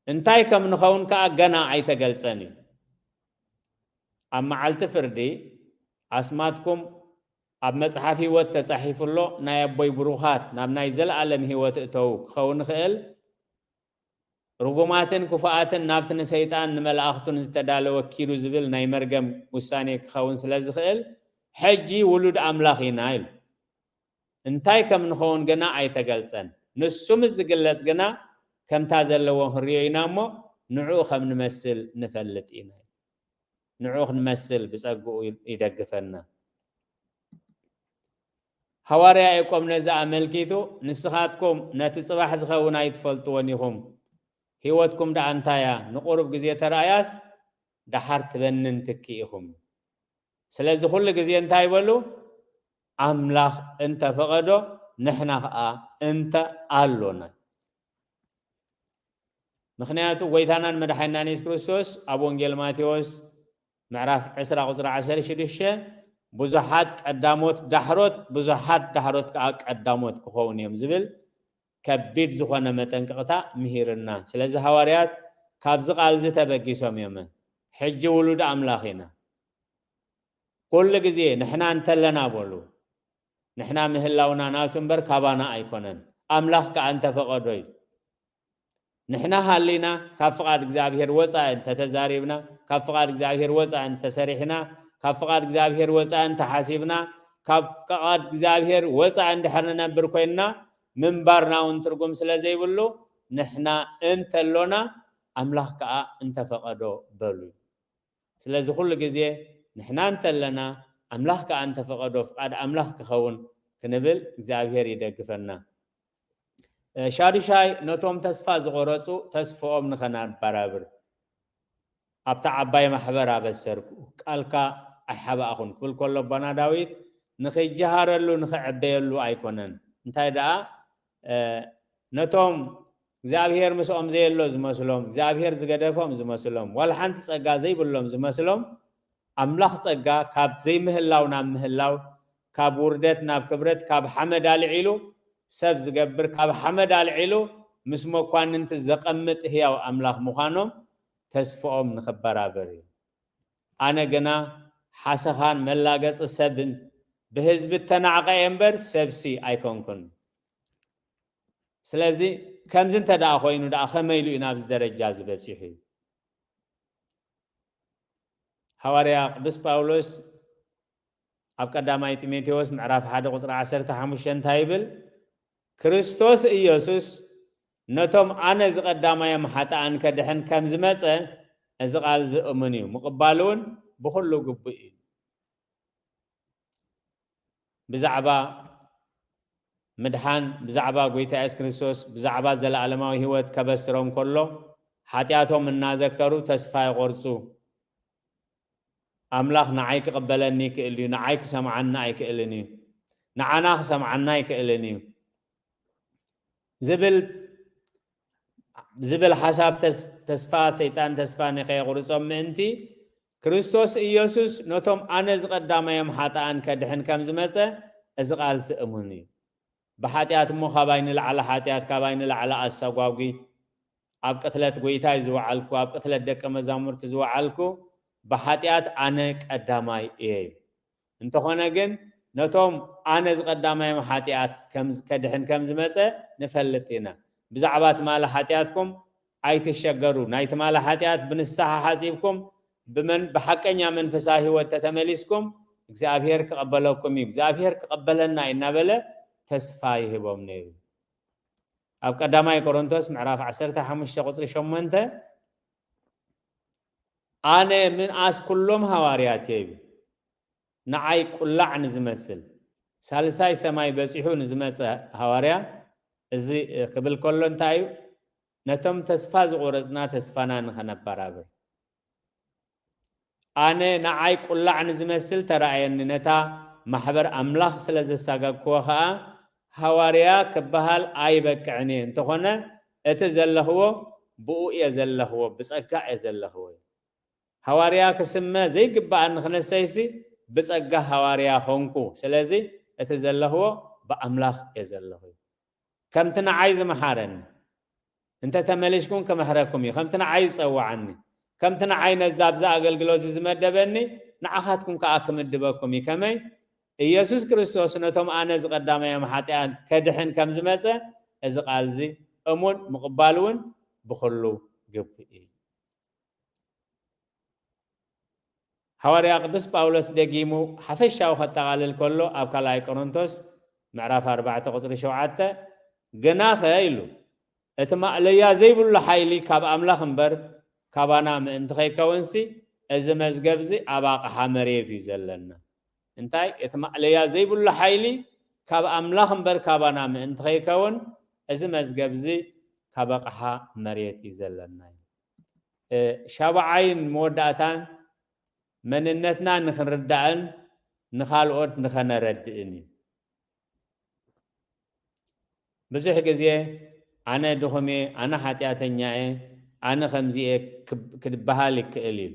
እንታይ ከም ንኸውን ከኣ ገና ኣይተገልጸን እዩ። ኣብ መዓልቲ ፍርዲ ኣስማትኩም ኣብ መጽሓፍ ህይወት ተጻሒፉ ኣሎ፣ ናይ ኣቦይ ብሩኻት ናብ ናይ ዘለኣለም ህይወት እተዉ ክኸውን ይኽእል፣ ርጉማትን ክፉኣትን ናብቲ ንሰይጣን ንመላእኽቱን ዝተዳለወ ኪዱ ዝብል ናይ መርገም ውሳኔ ክኸውን ስለ ዝኽእል፣ ሕጂ ውሉድ ኣምላኽ ኢና ኢሉ። እንታይ ከም ንኸውን ግና ኣይተገልጸን። ንሱ ምስ ዝግለጽ ግና ከምታ ዘለዎ ክንሪኦ ኢና እሞ፣ ንዕኡ ከም ንመስል ንፈልጥ ኢና። ንዕኡ ክንመስል ብጸግኡ ይደግፈና። ሃዋርያ ያዕቆብ ነዚ ኣመልኪቱ፣ "ንስኻትኩም ነቲ ጽባሕ ዝኸውን ኣይትፈልጥዎን ኢኹም። ህይወትኩም ደኣ እንታይ እያ? ንቁሩብ ግዜ ተራእያስ ደሓር ትበንን ትኪ ኢኹም። ስለዚ ኩሉ ግዜ እንታይ በሉ? ኣምላኽ እንተ ፈቐዶ፣ ንሕና ኸኣ እንተ ኣሎና።" ምኽንያቱ ጎይታናን መድሓኒናን የሱስ ክርስቶስ ኣብ ወንጌል ማቴዎስ ምዕራፍ ዕስራ ቁጽሪ ዓሰርተ ሽዱሽተ፣ "ብዙሓት ቀዳሞት ዳሕሮት፣ ብዙሓት ዳሕሮት ከኣ ቀዳሞት ክኸውን እዮም" ዝብል ከቢድ ዝኾነ መጠንቀቕታ ምሂርና። ስለዚ ሃዋርያት ካብዚ ቃል እዚ ተበጊሶም እዮም። ሕጂ ውሉድ ኣምላኽ ኢና። ኩሉ ግዜ ንሕና እንተለና በሉ፣ ንሕና ምህላውና ናቱ እምበር ካባና ኣይኮነን። ኣምላኽ ከኣ እንተፈቐዶ እዩ። ንሕና ሃሊና ካብ ፍቓድ እግዚኣብሔር ወጻኢ እንተተዛሪብና፣ ካብ ፍቓድ እግዚኣብሔር ወጻኢ እንተሰሪሕና፣ ካብ ፍቓድ እግዚኣብሔር ወጻኢ እንተሓሲብና፣ ካብ ፍቓድ እግዚኣብሔር ወጻኢ እንድሕር ንነብር ኮይንና፣ ምንባርና እውን ትርጉም ስለ ዘይብሉ፣ ንሕና እንተሎና ኣምላኽ ከኣ እንተፈቐዶ በሉ። ስለዚ ኩሉ ግዜ ንሕና እንተለና ኣምላኽ ከኣ እንተፈቐዶ ፍቓድ ኣምላኽ ክኸውን ክንብል እግዚኣብሔር ይደግፈና። እ፣ ሻዱሻይ ነቶም ተስፋ ዝቖረጹ ተስፍኦም ንኸናበራብር ኣብታ ዓባይ ማሕበር ኣበሰርኩ፣ ቃልካ ኣይሓባእኹን ክብል ከሎ ኣቦና ዳዊት ንኽጀሃረሉ ንኽዕበየሉ ኣይኮነን። እንታይ ደኣ፣ እ፣ ነቶም እግዚኣብሔር ምስኦም ዘየሎ ዝመስሎም፣ እግዚኣብሔር ዝገደፎም ዝመስሎም፣ ዋላ ሓንቲ ጸጋ ዘይብሎም ዝመስሎም፣ ኣምላኽ ጸጋ ካብ ዘይምህላው ናብ ምህላው፣ ካብ ውርደት ናብ ክብረት፣ ካብ ሓመድ ኣልዒሉ ሰብ ዝገብር፣ ካብ ሓመድ ኣልዒሉ ምስ መኳንንቲ ዘቐምጥ ህያው ኣምላኽ ምዃኖም ተስፍኦም ንኽበራበር እዩ። ኣነ ግና ሓሰኻን መላገጺ ሰብን ብህዝቢ እተናዕቐ እየ እምበር ሰብሲ ኣይኮንኩን። ስለዚ ከምዚ እንተ ደኣ ኮይኑ ደኣ ከመይ ኢሉ እዩ ናብዚ ደረጃ እዚ በጺሑ? ሃዋርያ ቅዱስ ጳውሎስ ኣብ ቀዳማይ ጢሞቴዎስ ምዕራፍ ሓደ ቁጽሪ ዓሰርተ ሓሙሽተ እንታይ ይብል? "ክርስቶስ ኢየሱስ ነቶም ኣነ ዝቐዳማዮም ሓጥኣን ከድሕን ከም ዝመጸ እዚ ቃል ዝእሙን እዩ፣ ምቕባሉ እውን ብኹሉ ግቡእ እዩ።" ብዛዕባ ምድሓን፣ ብዛዕባ ጐይታ የሱስ ክርስቶስ፣ ብዛዕባ ዘለኣለማዊ ህይወት ከበስሮም ከሎ፣ ሓጢኣቶም እናዘከሩ ተስፋ ይቖርጹ። ኣምላኽ ንዓይ ክቕበለኒ ይክእል እዩ፣ ንዓይ ክሰምዓኒ ኣይክእልን እዩ፣ ንዓና ክሰምዓና ኣይክእልን እዩ ዝብል፣ ዝብል ሓሳብ ተስ-፣ ተስፋ ሰይጣን ተስፋ ንኸየቑርጾም ምእንቲ፣ ክርስቶስ ኢየሱስ ነቶም ኣነ ዝቐዳማዮም ሓጥኣን ከድሕን ከም ዝመጸ እዚ ቃልሲ እሙን እዩ። ብሓጢኣት እሞ ካባይ ንላዕሊ ሓጢኣት፣ ካባይ ንላዕሊ ኣሰጓጒ፣ ኣብ ቅትለት ጐይታይ ዝወዓልኩ፣ ኣብ ቅትለት ደቀ መዛሙርቲ ዝወዓልኩ፣ ብሓጢኣት ኣነ ቀዳማይ እየ። እንተኾነ ግን፣ ነቶም ኣነ ዝቐዳማዮም ሓጢኣት ከም ዝ-፣ ከድሕን ከም ዝመጸ ንፈልጥ ኢና። ብዛዕባ ትማሊ ሓጢኣትኩም ኣይትሸገሩ። ናይ ትማሊ ሓጢኣት ብንስሓ ሓጺብኩም፣ ብመን-፣ ብሓቀኛ መንፈሳዊ ህይወት ተተመሊስኩም፣ እግዚኣብሔር ክቐበለኩም እዩ። እግዚኣብሔር ክቐበለና እዩ እናበለ ተስፋ ይህቦም ነይሩ። ኣብ ቀዳማይ ቆሮንቶስ ምዕራፍ ዓሰርተ ሓሙሽተ ቁጽሪ ሸሞንተ፣ "ኣነ ምንኣስ ኩሎም ሃዋርያት እየ" ይብል። ንዓይ ቁላዕ ንዝመስል፣ ሳልሳይ ሰማይ በጺሑ ንዝመጸ ሃዋርያ እዚ ክብል ከሎ እንታይ እዩ? ነቶም ተስፋ ዝቖረጽና ተስፋና ንኸነበራብር። ኣነ ንዓይ ቁላዕ ንዝመስል ተራእየኒ፣ ነታ ማሕበር ኣምላኽ ስለ ዘሳጋግክዎ ኸኣ ሃዋርያ ክበሃል ኣይበቅዕን እየ። እንተኾነ እቲ ዘለኽዎ ብኡ እየ ዘለኽዎ፣ ብጸጋ እየ ዘለኽዎ። ሃዋርያ ክስመ ዘይግብኣኒ ክነሰይሲ ብጸጋ ሃዋርያ ኾንኩ። ስለዚ እቲ ዘለኽዎ ብኣምላኽ እየ ዘለኹ። ከምቲ ንዓይ ዝመሓረኒ፣ እንተ ተመሊስኩም ክምሕረኩም እዩ። ከምቲ ንዓይ ዝጸውዓኒ፣ ከምቲ ንዓይ ነዛ ኣብዛ ኣገልግሎት እዚ ዝመደበኒ፣ ንዓኻትኩም ከኣ ክምድበኩም እዩ። ከመይ? ኢየሱስ ክርስቶስ ነቶም ኣነ ዝቐዳማዮም ሓጢኣት ከድሕን ከም ዝመጸ፣ እዚ ቃል እዚ እሙን ምቕባል እውን ብኹሉ ግቡእ እዩ። ሃዋርያ ቅዱስ ጳውሎስ ደጊሙ ሓፈሻዊ ከጠቓልል ከሎ ኣብ ካልኣይ ቆሮንቶስ ምዕራፍ ኣርባዕተ ቁጽሪ ሸውዓተ፣ ግናኸ ኢሉ፣ እቲ ማእለያ ዘይብሉ ሓይሊ ካብ ኣምላኽ እምበር ካባና ምእንቲ ከይከውንሲ፣ እዚ መዝገብዚ ኣብ ኣቕሓ መሬት እዩ ዘለና። እንታይ? እቲ ማእለያ ዘይብሉ ሓይሊ ካብ ኣምላኽ እምበር ካባና ምእንቲ ከይከውን፣ እዚ መዝገብዚ ካብ ኣቕሓ መሬት እዩ ዘለና። እ፣ ሻብዓይን መወዳእታን መንነትና ንኽንርዳእን ንኻልኦት ንኸነረድእን እዩ። ብዙሕ ግዜ ኣነ ድኹም እየ፣ ኣነ ሓጢኣተኛ እየ፣ ኣነ ከምዚ እየ ክብ-፣ ክድበሃል ይክእል እዩ።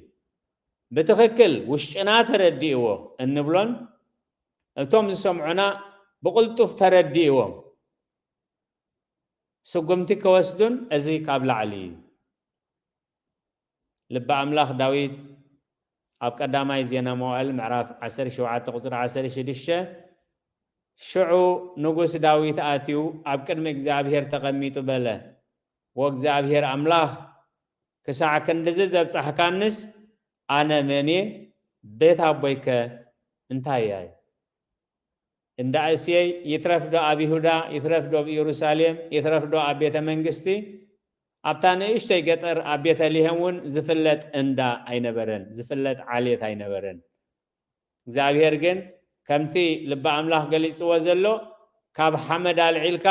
ብትኽክል ውሽጥና ተረዲእዎ እንብሎን እቶም ዝሰምዑና ብቕልጡፍ ተረዲእዎም ስጉምቲ ከወስዱን እዚ ካብ ላዕሊ እዩ። ልበ ኣምላኽ ዳዊት ኣብ ቀዳማይ ዜና መዋእል ምዕራፍ ዓሰርተ ሸውዓተ ቁጽሪ ዓሰርተ ሽዱሽተ፣ ሽዑ ንጉስ ዳዊት ኣትዩ ኣብ ቅድሚ እግዚኣብሔር ተቐሚጡ በለ፣ "ወእግዚኣብሔር ኣምላኽ፣ ክሳዕ ክንድዚ ዘብጻሕካንስ ኣነ መን እየ? ቤት ኣቦይከ እንታይ እያ?" እንዳ እሴይ ይትረፍ ዶ ኣብ ይሁዳ፣ ይትረፍ ዶ ኣብ ኢየሩሳሌም፣ ይትረፍ ዶ ኣብ ቤተ መንግስቲ፣ ኣብታ ንእሽተይ ገጠር ኣብ ቤተልሔም እውን ዝፍለጥ እንዳ ኣይነበረን፣ ዝፍለጥ ዓሌት ኣይነበረን። እግዚኣብሔር ግን ከምቲ ልቢ ኣምላኽ ገሊጽዎ ዘሎ፣ ካብ ሓመድ ኣልዒልካ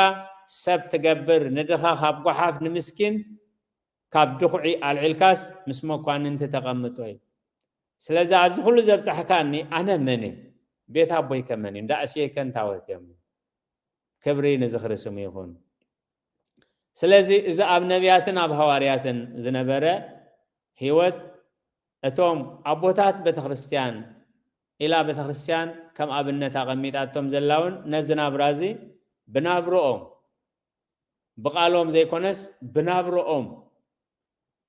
ሰብ ትገብር፣ ንድኻ ካብ ጓሓፍ፣ ንምስኪን ካብ ድኹዒ ኣልዒልካስ ምስ መኳንንቲ ተቐምጦ እዩ። ስለዚ ኣብዚ ኩሉ ዘብጻሕካኒ ኣነ መን እየ? ቤት ኣቦይ ከ መን እዩ? እንዳ እሴይ ከ እንታወት እዮም? ክብሪ ንዝኽሪ ስሙ ይኹን። ስለዚ እዚ ኣብ ነቢያትን ኣብ ሃዋርያትን ዝነበረ ህይወት፣ እቶም ኣቦታት ቤተክርስትያን ኢላ ቤተክርስትያን ከም ኣብነት ኣቐሚጣቶም ዘላ እውን ነዚ ናብራ እዚ ብናብርኦም፣ ብቓሎም ዘይኮነስ ብናብርኦም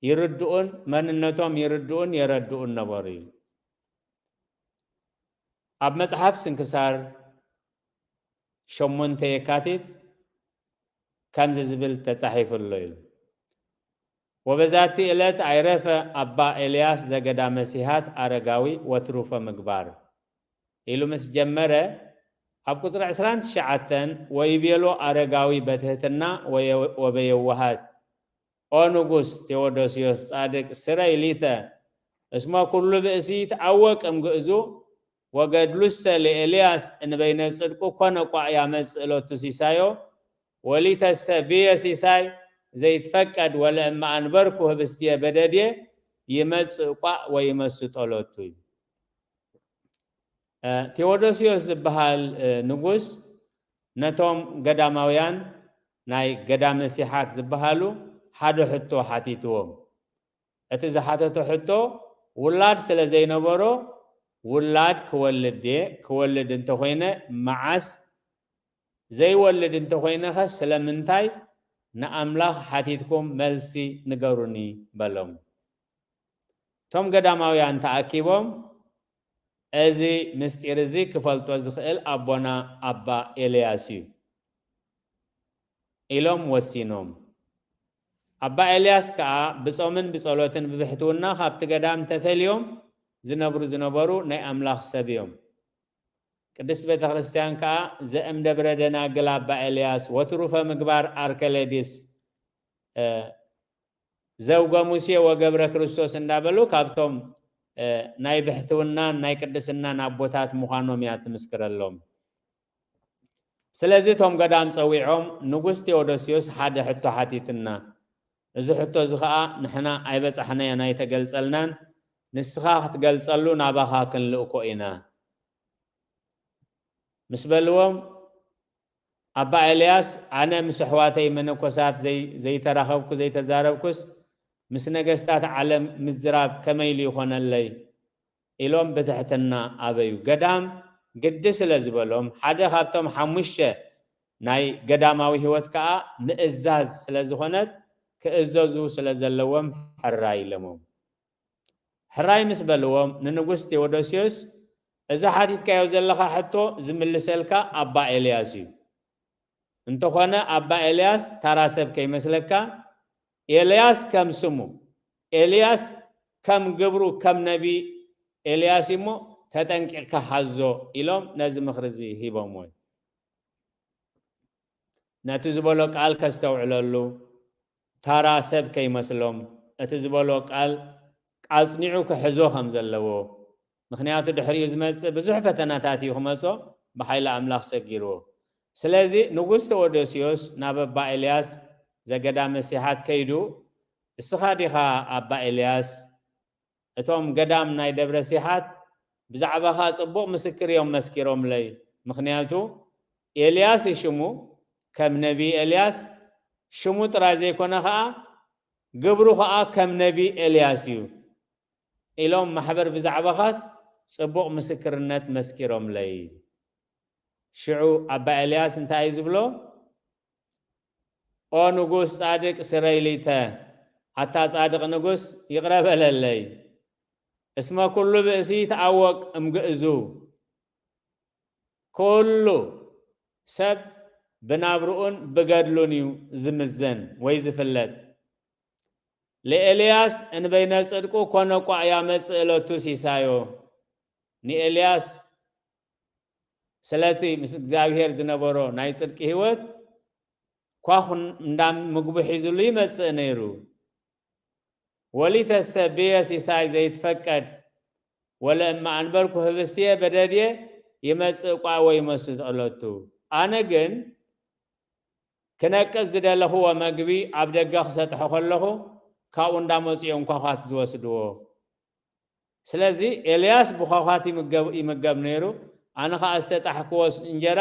ይርድኡን መንነቶም ይርድኡን የረድኡን ነበሩ እዩ። ኣብ መጽሓፍ ስንክሳር ሸሞንተ የካቲት ከምዚ ዝብል ተጻሒፉ ኣሎ እዩ። "ወበዛቲ ዕለት ኣይረፈ ኣባ ኤልያስ ዘገዳመ ሲሃት ኣረጋዊ ወትሩፈ ምግባር" ኢሉ ምስ ጀመረ፣ ኣብ ቁጽሪ ዕስራን ትሽዓተን "ወይቤሎ ኣረጋዊ በትህትና ወየ-፣ ወበየዋሃት፣ ኦ ንጉስ ቴዎዶስዮስ ጻድቅ፣ ስረይ ሊተ እስመ ኩሉ ብእሲ ይትዐወቅ እምግእዙ፣ ወገድሉሰ ለኤልያስ እንበይነ ጽድቁ ኮነ ቋእ ያመጽእ ሎቱ ሲሳዮ፣ ወሊተሰ ብየ ሲሳይ ዘይትፈቀድ ወለእመ አንበርኩ ህብስትየ በደድየ ይመጽእ ቋእ ወይመስጦ ሎቱ" እዩ። እ፣ ቴዎዶስዮስ ዝበሃል፣ እ፣ ንጉስ ነቶም ገዳማውያን ናይ ገዳመ ሲሓት ዝበሃሉ ሓደ ሕቶ ሓቲትዎም። እቲ ዝሓተቶ ሕቶ፣ ውላድ ስለ ዘይነበሮ፣ "ውላድ ክወልድ ድየ? ክወልድ እንተኾይነ መዓስ? ዘይወልድ እንተኾይነኸ ስለምንታይ? ንኣምላኽ ሓቲትኩም መልሲ ንገሩኒ" በሎም። እቶም ገዳማውያን ተኣኪቦም፣ "እዚ ምስጢር እዚ ክፈልጦ ዝኽእል ኣቦና ኣባ ኤልያስ እዩ" ኢሎም ወሲኖም። ኣባ ኤልያስ ከኣ ብጾምን ብጸሎትን ብብሕትውና ካብቲ ገዳም ተፈልዮም ዝነብሩ ዝነበሩ ናይ ኣምላኽ ሰብ እዮም። ቅድስት ቤተ ክርስቲያን ከኣ ዘእም ደብረ ደናግል ኣባ ኤልያስ ወትሩፈ ምግባር ኣርከሌዲስ፣ እ፣ ዘውገ ሙሴ ወገብረ ክርስቶስ እንዳበሉ ካብቶም፣ እ፣ ናይ ብሕትውናን ናይ ቅድስናን ኣቦታት ምዃኖም እያ ትምስክረሎም። ስለዚ እቶም ገዳም ጸዊዖም፣ "ንጉስ ቴዎዶስዮስ ሓደ ሕቶ ሓቲትና፣ እዚ ሕቶ እዚ ኸኣ ንሕና ኣይበጻሕናዮን ኣይተገልጸልናን፣ ንስኻ ክትገልጸሉ ናባኻ ክንልእኮ ኢና" ምስ በልዎም፣ ኣባ ኤልያስ፣ "ኣነ ምስ ኣሕዋተይ መነኮሳት ዘይ-፣ ዘይተራኸብኩ ዘይተዛረብኩስ፣ ምስ ነገስታት ዓለም ምዝራብ ከመይ ኢሉ ይኾነለይ? ኢሎም ብትሕትና ኣበዩ። ገዳም ግዲ ስለ ዝበሎም፣ ሓደ ካብቶም ሓሙሽተ ናይ ገዳማዊ ህይወት ከኣ ምእዛዝ ስለ ዝኾነት፣ ክእዘዙ ስለ ዘለዎም ሕራይ ኢሎሞም። ሕራይ ምስ በልዎም፣ ንንጉስ ቴዎዶስዮስ፣ "እዚ ሓቲትካዮ ዘለኻ ሕቶ ዝምልሰልካ ኣባ ኤልያስ እዩ። እንተኾነ ኣባ ኤልያስ ታራ ሰብ ከይመስለካ፣ ኤልያስ ከም ስሙ፣ ኤልያስ ከም ግብሩ፣ ከም ነቢ ኤልያስ እሞ ተጠንቂቕካ ሓዞ" ኢሎም ነዚ ምኽሪ እዚ ሂቦምዎ። ነቲ ዝበሎ ቃል ከስተውዕለሉ፣ ታራ ሰብ ከይመስሎም፣ እቲ ዝበሎ ቃል ኣጽኒዑ ክሕዞ ከም ዘለዎ፣ ምኽንያቱ ድሕሪኡ ዝመጽእ ብዙሕ ፈተናታት እዩ ክመጾ፣ ብሓይሊ ኣምላኽ ሰጊርዎ። ስለዚ ንጉስ ቴዎዶስዮስ ናብ ኣባ ኤልያስ ዘገዳመ ሲሓት ከይዱ፣ "እስኻ ዲኻ ኣባ ኤልያስ? እቶም ገዳም ናይ ደብረ ሲሓት ብዛዕባኻ ጽቡቕ ምስክር እዮም መስኪሮምለይ። ምኽንያቱ ኤልያስ እዩ ሽሙ፣ ከም ነቢ ኤልያስ፣ ሽሙ ጥራይ ዘይኮነ ኸኣ ግብሩ ኸኣ ከም ነቢ ኤልያስ እዩ" ኢሎም ማሕበር ብዛዕባኻስ ጽቡቕ ምስክርነት መስኪሮምለይ። ሽዑ ኣባ ኤልያስ እንታይ እዩ ዝብሎ? "ኦ ንጉስ ጻድቅ ስረይ ሊተ፣ ኣታ ጻድቅ ንጉስ ይቕረ በለለይ። እስመ ኩሉ ብእሲ ይትኣወቅ እምግእዙ፣ ኩሉ ሰብ ብናብርኡን ብገድሉን እዩ ዝምዘን ወይ ዝፍለጥ። ለኤልያስ እንበይነ ጽድቁ ኮነ እኳ ያመጽእ እለቱ ሲሳዮ"። ንኤልያስ ስለቲ ምስ እግዚኣብሔር ዝነበሮ ናይ ጽድቂ ህይወት ኳኹ እንዳ ምግቡ ሒዙሉ ይመጽእ ነይሩ። "ወሊተሰ ብየ ሲሳይ ዘይትፈቀድ፣ ወለ እማ ኣንበርኩ ህብስትየ በደድየ ይመጽእ ቋ ወይ መስት እለቱ። ኣነ ግን ክነቅዝ ዝደለኽዎ መግቢ ኣብ ደገ ክሰጥሖ ከለኹ፣ ካብኡ እንዳመጹ እዮም ኳዃት ዝወስድዎ። ስለዚ ኤልያስ ብኳዃት ይምገብ፣ ይምገብ ነይሩ፣ ኣነ ኸኣ ዝሰጣሕክዎስ እንጀራ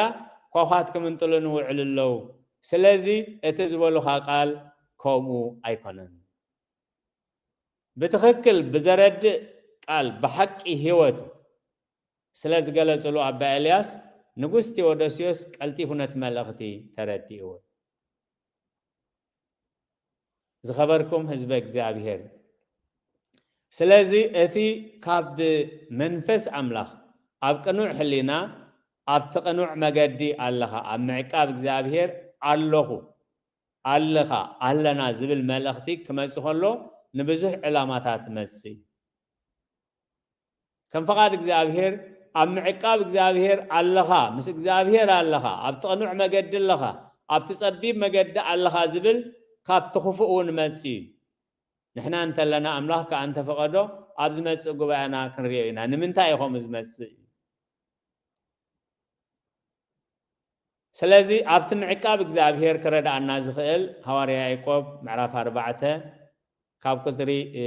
ኳዃት ክምንጥሉኒ ይውዕሉ ኣለዉ። ስለዚ እቲ ዝበሉኻ ቃል ከምኡ ኣይኮነን።" ብትኽክል ብዘረድእ ቃል፣ ብሓቂ ህይወቱ ስለ ዝገለጽሉ ኣባ ኤልያስ፣ ንጉስ ቴዎዶስዮስ ቀልጢፉ ነቲ መልእኽቲ ተረዲእዎ። ዝኸበርኩም ህዝበ እግዚኣብሔር፣ ስለዚ እቲ ካብ መንፈስ ኣምላኽ ኣብ ቅኑዕ ሕሊና ኣብቲ ቅኑዕ መገዲ ኣለኻ፣ ኣብ ምዕቃብ እግዚኣብሔር ኣለኹ፣ ኣለኻ፣ ኣለና ዝብል መልእኽቲ ክመጽእ ከሎ ንብዙሕ ዕላማታት ይመጽእ እዩ። ከም ፈቓድ እግዚኣብሔር ኣብ ምዕቃብ እግዚኣብሔር ኣለኻ፣ ምስ እግዚኣብሔር ኣለኻ፣ ኣብቲ ቅኑዕ መገዲ ኣለኻ፣ ኣብቲ ጸቢብ መገዲ ኣለኻ ዝብል ካብቲ ክፉእ እውን ይመጽእ እዩ። ንሕና እንተለና ኣምላኽ ከኣ እንተፈቐዶ ኣብ ዝመጽእ ጉባኤና ክንሪኦ ኢና። ንምንታይ እዩ ከምኡ ዝመጽእ? ስለዚ ኣብቲ ምዕቃብ እግዚኣብሔር ክረድኣና ዝኽእል ሃዋርያ ያዕቆብ ምዕራፍ ኣርባዕተ ካብ ቁጽሪ፣ እ፣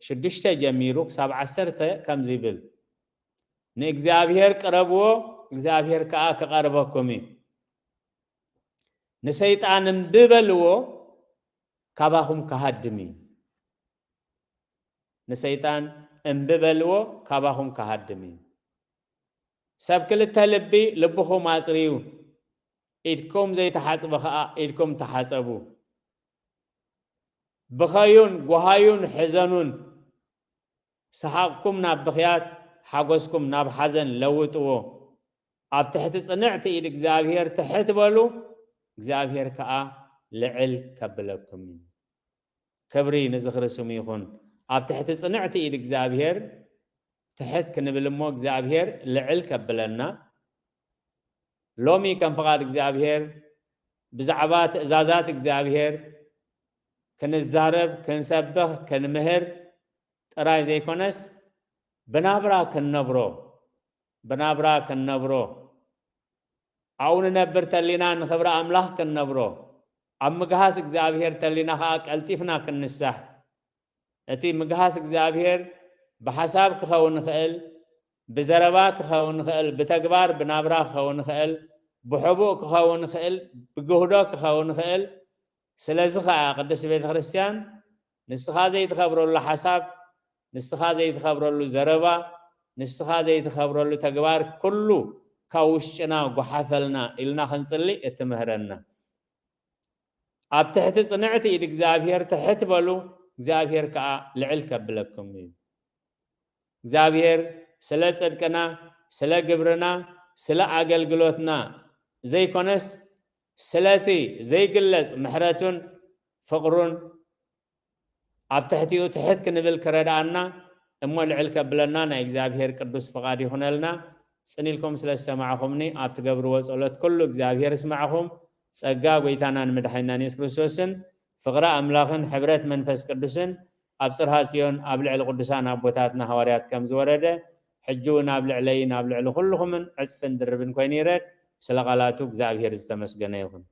ሽዱሽተ ጀሚሩ ክሳብ ዓሰርተ ከምዚ ይብል፣ "ንእግዚኣብሔር ቅረብዎ፣ እግዚኣብሔር ከኣ ክቐርበኩም እዩ። ንሰይጣን እምቢ በልዎ፣ ካባኹም ክሃድም እዩ።" ንሰይጣን እምቢ በልዎ፣ ካባኹም ክሃድም እዩ። ሰብ ክልተ ልቢ፣ ልብኹም ኣጽርዩ፣ ኢድኩም ዘይተሓጽበ ኸኣ ኢድኩም ተሓጸቡ። ብኸዩን ጓሃዩን ሕዘኑን፣ ሰሓቕኩም ናብ ብኽያት፣ ሓጎስኩም ናብ ሓዘን ለውጥዎ። ኣብ ትሕቲ ጽንዕቲ ኢድ እግዚኣብሔር ትሕት በሉ፣ እግዚኣብሔር ከኣ ልዕል ከብለኩም እዩ። ክብሪ ንዝኽሪ ስሙ ይኹን። ኣብ ትሕቲ ጽንዕቲ ኢድ እግዚኣብሔር ትሕት ክንብል እሞ እግዚኣብሔር ልዕል ከብለና። ሎሚ ከም ፍቓድ እግዚኣብሔር ብዛዕባ ትእዛዛት እግዚኣብሔር ክንዛረብ፣ ክንሰብኽ፣ ክንምህር ጥራይ ዘይኮነስ ብናብራ ክንነብሮ፣ ብናብራ ክንነብሮ፣ ኣብኡ ንነብር ተሊና ንኽብሪ ኣምላኽ ክንነብሮ፣ ኣብ ምግሃስ እግዚኣብሔር ተሊና ኸኣ ቀልጢፍና ክንንሳሕ። እቲ ምግሃስ እግዚኣብሔር ብሓሳብ ክኸውን ይኽእል፣ ብዘረባ ክኸውን ይኽእል፣ ብተግባር ብናብራ ክኸውን ይኽእል፣ ብሕቡእ ክኸውን ይኽእል፣ ብግህዶ ክኸውን ይኽእል። ስለዚ ኸኣ ቅድስቲ ቤተ ክርስቲያን ንስኻ ዘይትኸብረሉ ሓሳብ፣ ንስኻ ዘይትኸብረሉ ዘረባ፣ ንስኻ ዘይትኸብረሉ ተግባር ኩሉ ካብ ውሽጥና ጓሓፈልና ኢልና ክንጽሊ እትምህረና። ኣብ ትሕቲ ጽንዕቲ ኢድ እግዚኣብሔር ትሕት በሉ፣ እግዚኣብሔር ከኣ ልዕል ከብለኩም እዩ። እግዚኣብሔር ስለ ጽድቅና፣ ስለ ግብርና፣ ስለ ኣገልግሎትና ዘይኮነስ፣ ስለቲ ዘይግለጽ ምሕረቱን ፍቕሩን ኣብ ትሕቲኡ ትሕት ክንብል ክረድኣና እሞ ልዕል ከብለና ናይ እግዚኣብሔር ቅዱስ ፍቓድ ይኹነልና። ጽን ኢልኩም ስለ ዝሰማዕኹምኒ፣ ኣብ ትገብርዎ ጸሎት ኩሉ እግዚኣብሔር ይስማዕኹም። ጸጋ ጐይታናን መድሓኒናን የሱስ ክርስቶስን ፍቕሪ ኣምላኽን ሕብረት መንፈስ ቅዱስን ኣብ ጽርሃ ጽዮን ኣብ ልዕሊ ቅዱሳን ኣቦታትና ሃዋርያት ከም ዝወረደ፣ ሕጂ እውን ኣብ ልዕለይን ኣብ ልዕሊ ኩልኹምን ዕጽፍን ድርብን ኮይኑ ይረድ። ስለ ቃላቱ እግዚኣብሔር ዝተመስገነ ይኹን።